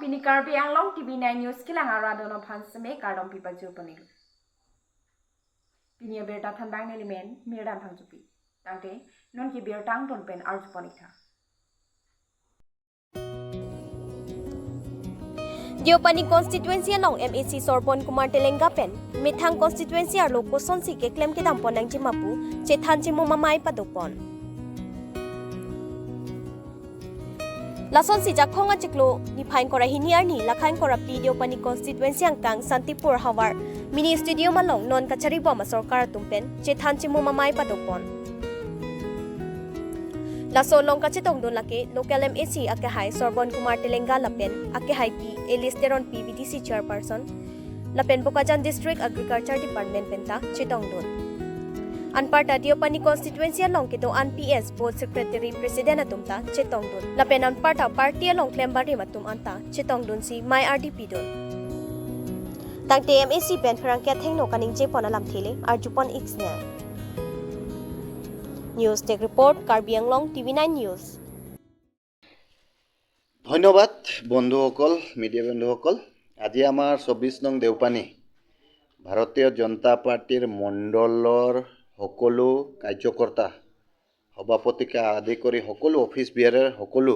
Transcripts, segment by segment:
Pini Karbi Anglong TV9 News kilang aradono phansme kardom pipa jupani. Pini berta thanbang nelimen mirdam phangjupi. Tangte non ki bertang tonpen arjupani tha. Deopani constituency along MEC Sorbon Kumar Telenga pen Mithang constituency arlo koson si ke claim ke dampon nang jimapu chethan chimu mamai padopon Lason si jakhonga chiklo ni phain kora hiniar ni lakhain kora pli Deopani constituency angkang Santipur Hawar mini studio malong non kachari boma sarkar tumpen chethan chimu mamai padopon Laso long kachetong don lake local MEC ake hai Sorbon Kumar Telenga lapen ake hai P Elisteron PVDC chairperson lapen Bokajan District Agriculture Department penta chetong don Anparta Deopani constituency along kedo an PS board secretary president atumta chetong don lapen anparta party along klembari matum anta chetong don si my RDP don Tangte MEC pen frangke thengno kaning je pon alam thele arjupon ixne News Tech Report, Karbi Anglong, TV9 News. ধন্যবাদ বন্ধুসকল, media বন্ধুসকল। আজি আমাৰ 24 নং দেওপানী ভাৰতীয় জনতা পাৰ্টীৰ মণ্ডলৰ সকলো কাৰ্যকৰ্তা, সভাপতিকে আদি কৰি সকলো অফিচ বিয়াৰৰ সকলো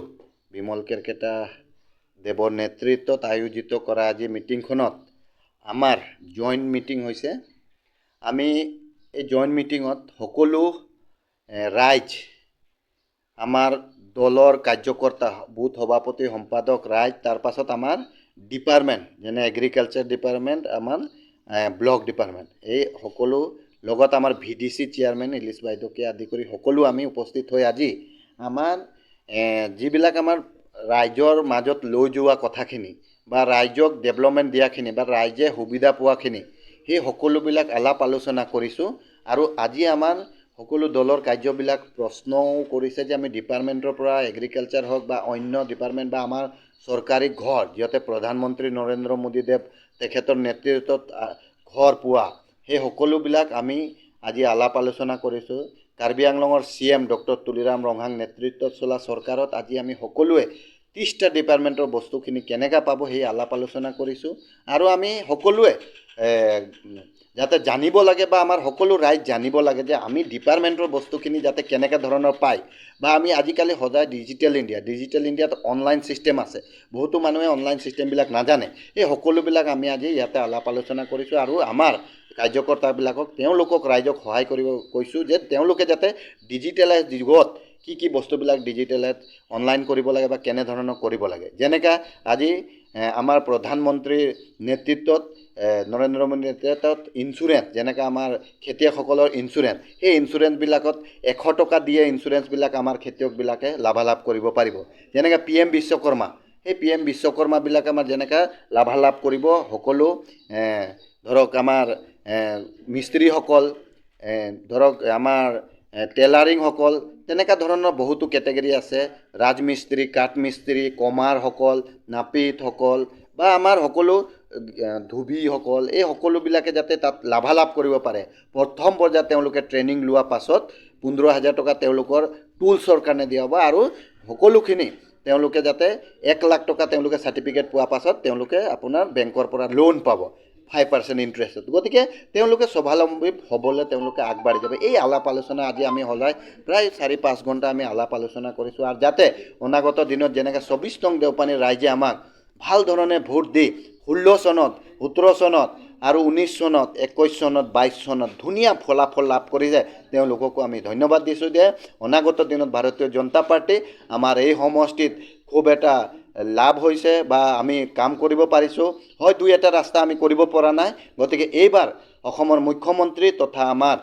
বিমল কেৰকেটা দেৱৰ নেতৃত্বত আয়োজিত কৰা আজি মিটিংখনত আমাৰ জইণ্ট মিটিং হৈছে। আমি এই জইণ্ট মিটিঙত সকলো ৰাইজ, আমাৰ দলৰ কাৰ্যকৰ্তা, বুথ সভাপতি, সম্পাদক, ৰাইজ, তাৰপাছত আমাৰ ডিপাৰ্টমেণ্ট যেনে এগ্ৰিকালচাৰ ডিপাৰ্টমেণ্ট, আমাৰ ব্লক ডিপাৰ্টমেণ্ট, এই সকলো লগত আমাৰ ভিডিচি চেয়াৰমেন ইলিছ বাইদেউকে আদি কৰি সকলো আমি উপস্থিত হৈ আজি আমাৰ যিবিলাক আমাৰ ৰাইজৰ মাজত লৈ যোৱা কথাখিনি বা ৰাইজক ডেভেলপমেণ্ট দিয়াখিনি বা ৰাইজে সুবিধা পোৱাখিনি, সেই সকলোবিলাক আলাপ আলোচনা কৰিছোঁ। আৰু আজি আমাৰ সকলো দলৰ কাৰ্যবিলাক প্ৰশ্নও কৰিছে যে আমি ডিপাৰ্টমেণ্টৰ পৰা এগ্ৰিকালচাৰ হওক বা অন্য ডিপাৰ্টমেণ্ট বা আমাৰ চৰকাৰী ঘৰ, যিহেতু প্ৰধানমন্ত্ৰী নৰেন্দ্ৰ মোদীদেৱ তেখেতৰ নেতৃত্বত ঘৰ পোৱা, সেই সকলোবিলাক আমি আজি আলাপ আলোচনা কৰিছোঁ। কাৰ্বি আংলঙৰ চিএম ডক্টৰ তুলিৰাম ৰংহাং নেতৃত্বত চলা চৰকাৰত আজি আমি সকলোৱে 30টা ডিপাৰ্টমেণ্টৰ বস্তুখিনি কেনেকৈ পাব সেই আলাপ আলোচনা কৰিছোঁ। আৰু আমি সকলোৱে যাতে জানিব লাগে বা আমাৰ সকলো ৰাইজ জানিব লাগে যে আমি ডিপাৰ্টমেণ্টৰ বস্তুখিনি যাতে কেনেকৈ ধৰণৰ পায় বা আমি আজিকালি সদায় ডিজিটেল ইণ্ডিয়া, ডিজিটেল ইণ্ডিয়াত অনলাইন ছিষ্টেম আছে, বহুতো মানুহে অনলাইন ছিষ্টেমবিলাক নাজানে। এই সকলোবিলাক আমি আজি ইয়াতে আলাপ আলোচনা কৰিছোঁ। আৰু আমাৰ কাৰ্যকৰ্তাবিলাকক, তেওঁলোকক ৰাইজক সহায় কৰিব কৈছোঁ যে তেওঁলোকে যাতে ডিজিটেলাইজ যুগত কি কি বস্তুবিলাক ডিজিটেলাইজ অনলাইন কৰিব লাগে বা কেনেধৰণৰ কৰিব লাগে। যেনেকৈ আজি আমাৰ প্ৰধানমন্ত্ৰীৰ নেতৃত্বত, নৰেন্দ্ৰ মোদীৰ নেতৃত্বত ইঞ্চুৰেঞ্চ, যেনেকৈ আমাৰ খেতিয়কসকলৰ ইঞ্চুৰেঞ্চ, সেই ইঞ্চুৰেঞ্চবিলাকত 100 টকা দিয়ে ইঞ্চুৰেঞ্চবিলাক আমাৰ খেতিয়কবিলাকে লাভালাভ কৰিব পাৰিব। যেনেকৈ পি এম বিশ্বকৰ্মা, সেই পি এম বিশ্বকৰ্মাবিলাক আমাৰ যেনেকৈ লাভালাভ কৰিব সকলো, ধৰক আমাৰ মিস্ত্ৰীসকল, ধৰক আমাৰ টেইলাৰিংসকল, তেনেকুৱা ধৰণৰ বহুতো কেটেগৰী আছে, ৰাজমিস্ত্ৰী, কাঠমিস্ত্ৰী, কমাৰসকল, নাপিতসকল বা আমাৰ সকলো ধুবীসকল, এই সকলোবিলাকে যাতে তাত লাভালাভ কৰিব পাৰে। প্ৰথম পৰ্যায়ত তেওঁলোকে ট্ৰেইনিং লোৱাৰ পাছত 15,000 টকা তেওঁলোকৰ টুলছৰ কাৰণে দিয়া হ'ব আৰু সকলোখিনি তেওঁলোকে যাতে 1 লাখ টকা তেওঁলোকে চাৰ্টিফিকেট পোৱাৰ পাছত তেওঁলোকে আপোনাৰ বেংকৰ পৰা লোন পাব 5% ইণ্টাৰেষ্টত। গতিকে তেওঁলোকে স্বাৱলম্বী হ'বলৈ তেওঁলোকে আগবাঢ়ি যাব। এই আলাপ আলোচনা আজি আমি সদায় প্ৰায় 4-5 ঘণ্টা আমি আলাপ আলোচনা কৰিছোঁ। আৰু যাতে অনাগত দিনত যেনেকৈ 24 নং দেওপানীৰ ৰাইজে আমাক ভাল ধৰণে ভোট দি 16 চনত, 17 চনত আৰু 19 চনত, 21 চনত, 22 চনত ধুনীয়া ফলাফল লাভ কৰিছে, তেওঁলোককো আমি ধন্যবাদ দিছোঁ যে অনাগত দিনত ভাৰতীয় জনতা পাৰ্টী আমাৰ এই সমষ্টিত খুব এটা লাভ হৈছে বা আমি কাম কৰিব পাৰিছোঁ। হয় দুই এটা ৰাস্তা আমি কৰিব পৰা নাই, গতিকে এইবাৰ অসমৰ মুখ্যমন্ত্ৰী তথা আমাৰ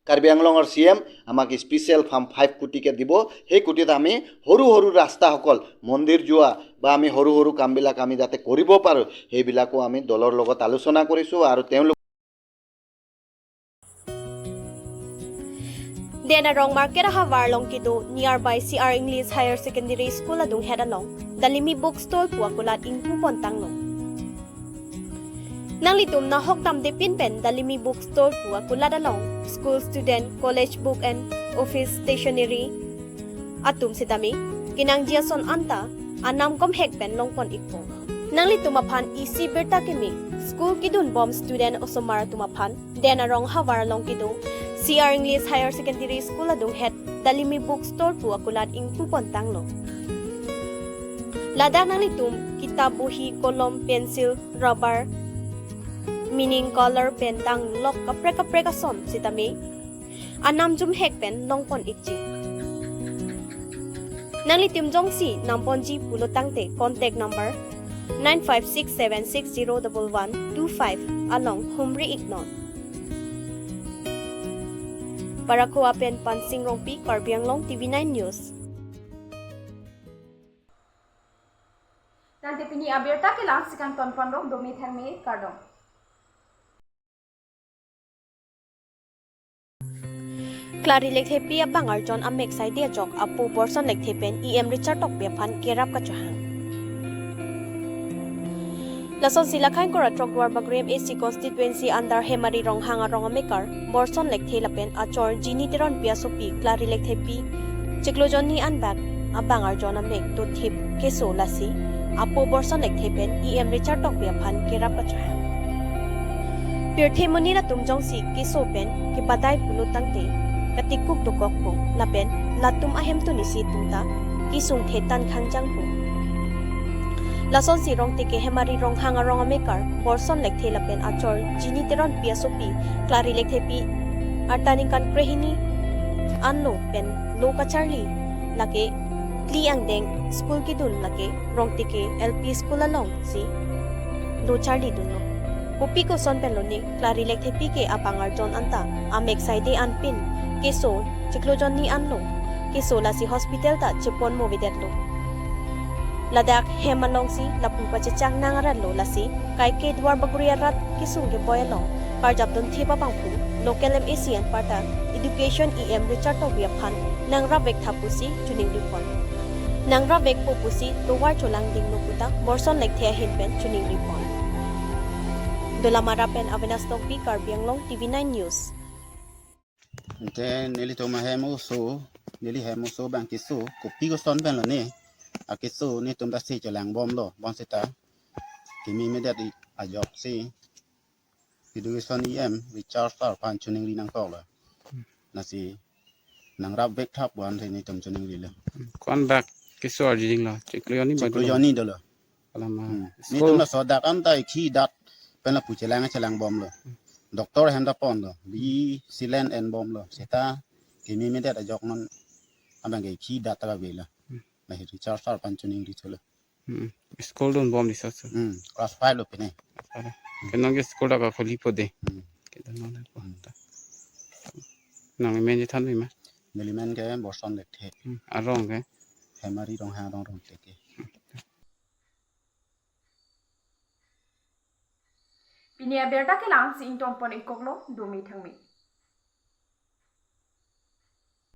কাৰ্বি আংলঙৰ চি এম আমাক স্পেচিয়েল ফাৰ্ম 5 কোটিকে দিব। সেই কোটিত আমি সৰু সৰু ৰাস্তাসকল, মন্দিৰ যোৱা বা আমি সৰু সৰু কামবিলাক আমি যাতে কৰিব পাৰোঁ, সেইবিলাকো আমি দলৰ লগত আলোচনা কৰিছোঁ। আৰু তেওঁলোক Dena rong market ha warlong kido nearby CR English Higher Secondary School adung head along Dalimi bookstall puakulat ingpu pontang long. Nang litum na hok dam de pin pen Dalimi bookstore puakulat along school student college book and office stationery atum sidami kinang jiason anta anam kom hek pen long pon ikpo. Nangli tumaphan EC berta ke mi school kidun bomb student osomara tumaphan dena rong hawar long kidu CR English Higher Secondary School adung head dalimi bookstore pu akulat ingpu pontang lo. Ladakh nangli tum kitab bohi kolom pencil rubber meaning color pen tang lok kapre kapre ka son sitami anam jum hek pen longpon ikji. Nangli tum jong si nampon ji pulo tangte contact number 9567601125 along Humri Ignon. Parakoa pen Pansing Rongpi Karbianglong TV9 News. Tante pini aberta ke lang sikan tonpon rong domi thangme kardong. Klari lekthepi abang arjon amek sai dia jok apu borson lekthepen EM Richard tok bephan kerap ka chahang. Lason silakhain kora trokdwar bagrem AC constituency under Hemari Ronghang rong amekar borson lekthe lapen achor jini teron piasopi klari lekthepi chiklojoni anbak abang arjon amek to thip keso lasi apu borson lekthepen EM Richard tok bephan kerap ka chahang. Pirthemoni la tumjong si keso pen ki padai pulu tangte katikuk tukok po lapen latum ahem tu nisi tumta kisung thetan khangjang po. Lason si rong teke hemari rong hanga rong amekar borson lekthe lapen achor jini teron piasopi klari lekthepi artaning kan krehini anlo pen lo kacharli lake kli ang deng school kidun lake rong teke LP school along si lo charli dunlo. Kopi ko son pen loni klari lekthepi ke apangar jon anta amek saide anpin keso chiklojon ni anlo keso lasi hospital ta chepon movidet lo. Ladakh hemalong si lapupa chechang nangaran lo lasi kai ke dwar baguria rat kisung ke boyalong karjap don thipa pangpu local M ASEAN parta education EM Richard Tobia phan nangra vek thapusi chuning ripon nangra vek popusi towar cholang ding lokuta morson lekthea hinpen chuning ripon. Dolamara pen Avinash Tokpi Karbianglong TV9 News. Te nili toma hemo so nili hemo so bang kisu kopi ko son pen lo ne akisu ni tum da si chalang bom lo bom sita kimi me dat ajok si education EM Richard Star pan chuning ri nang ko lo na si nang rap vek thap wan the ni tum chuning ri lo kon bak kisu arjing lo chiklo ni ba chiklo ni do lo alama ni tum la so dak am tai khi dat pen la pu chalang chalang bom lo doctor hem da pon lo bi silen en bom lo sita kimi me dat ajok non abang ge khi dat ta be lo na Richard Star pan chuning ri cholo school don bom di sa class 5 lo pene kenong ge school da ka kholi po de ke da non po ta nang men ji than mi ma nili men ke borson le the arong ke hemari rong ha rong rong te ke pinia berta ke lang si intong pon ikoklo domi thangmi.